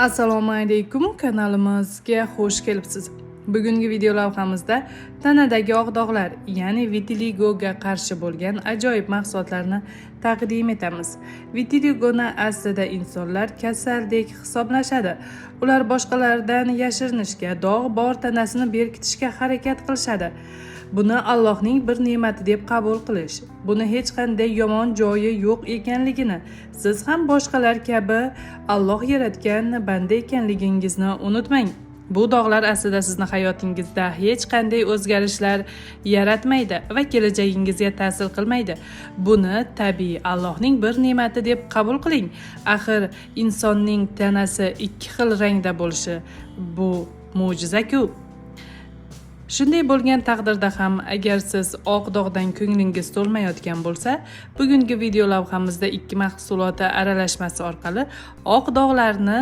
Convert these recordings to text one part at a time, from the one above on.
Assalomu alaykum, kanalimizga xush kelibsiz. Bugungi video lavhamizda tanadagi oq dog'lar, ya'ni vitiligoga qarshi bo'lgan ajoyib mahsulotlarni taqdim etamiz. Vitiligoni aslida insonlar kasaldek hisoblashadi. Ular boshqalardan yashirinishga, dog' bor tanasini berkitishga harakat qilishadi. Buni Allohning bir ne'mati deb qabul qilish, buni hech qanday yomon joyi yo'q ekanligini, siz ham boshqalar kabi Alloh yaratgan banda ekanligingizni unutmang. Bu dog'lar aslida sizni hayotingizda hech qanday o'zgarishlar yaratmaydi va kelajagingizga ta'sir qilmaydi. Buni tabiiy Allohning bir ne'mati deb qabul qiling. Axir insonning tanasi ikki xil rangda bo'lishi bu mo'jiza-ku. Shunday bo'lgan taqdirda ham agar siz oq dog'dan ko'nglingiz to'lmayotgan bo'lsa, bugungi video lavhamizda ikki mahsuloti aralashmasi orqali oq dog'larni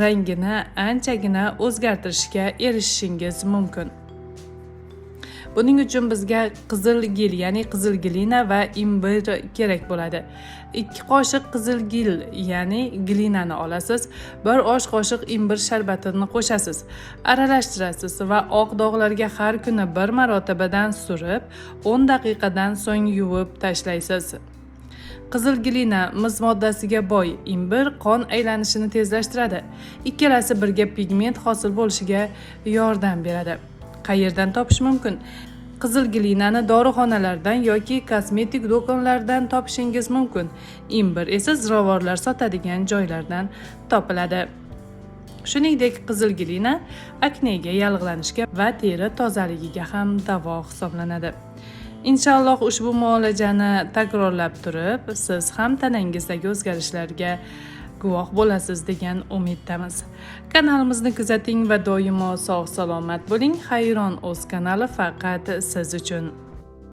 rangini anchagina o'zgartirishga erishishingiz mumkin. Buning uchun bizga qizil gil, ya'ni qizil glina va imbir kerak bo'ladi. 2 qoshiq qizil gil, ya'ni glinani olasiz, 1 osh qoshiq imbir sharbatini qo'shasiz. Aralashtirasiz va oq dog'larga har kuni bir marotabadan surib, 10 daqiqadan so'ng yuvib tashlaysiz. Qizil glina mis moddasiga boy, imbir qon aylanishini tezlashtiradi. Ikkalasi birga pigment hosil bo'lishiga yordam beradi. Qayerdan topish mumkin? Qizil glinani dorixonalardan yoki kosmetik do'konlardan topishingiz mumkin. Imbir esa ziravorlar sotadigan joylardan topiladi. Shuningdek, qizil glina aknega, yallig'lanishga va teri tozaligiga ham davo hisoblanadi. Inshaalloh ushbu muolajani takrorlab turib, siz ham tanangizdagi o'zgarishlarga guvoh bo'lasiz degan umiddamiz. Kanalimizni kuzating va doimo sog' salomat bo'ling. Hayron o'z kanali faqat siz uchun.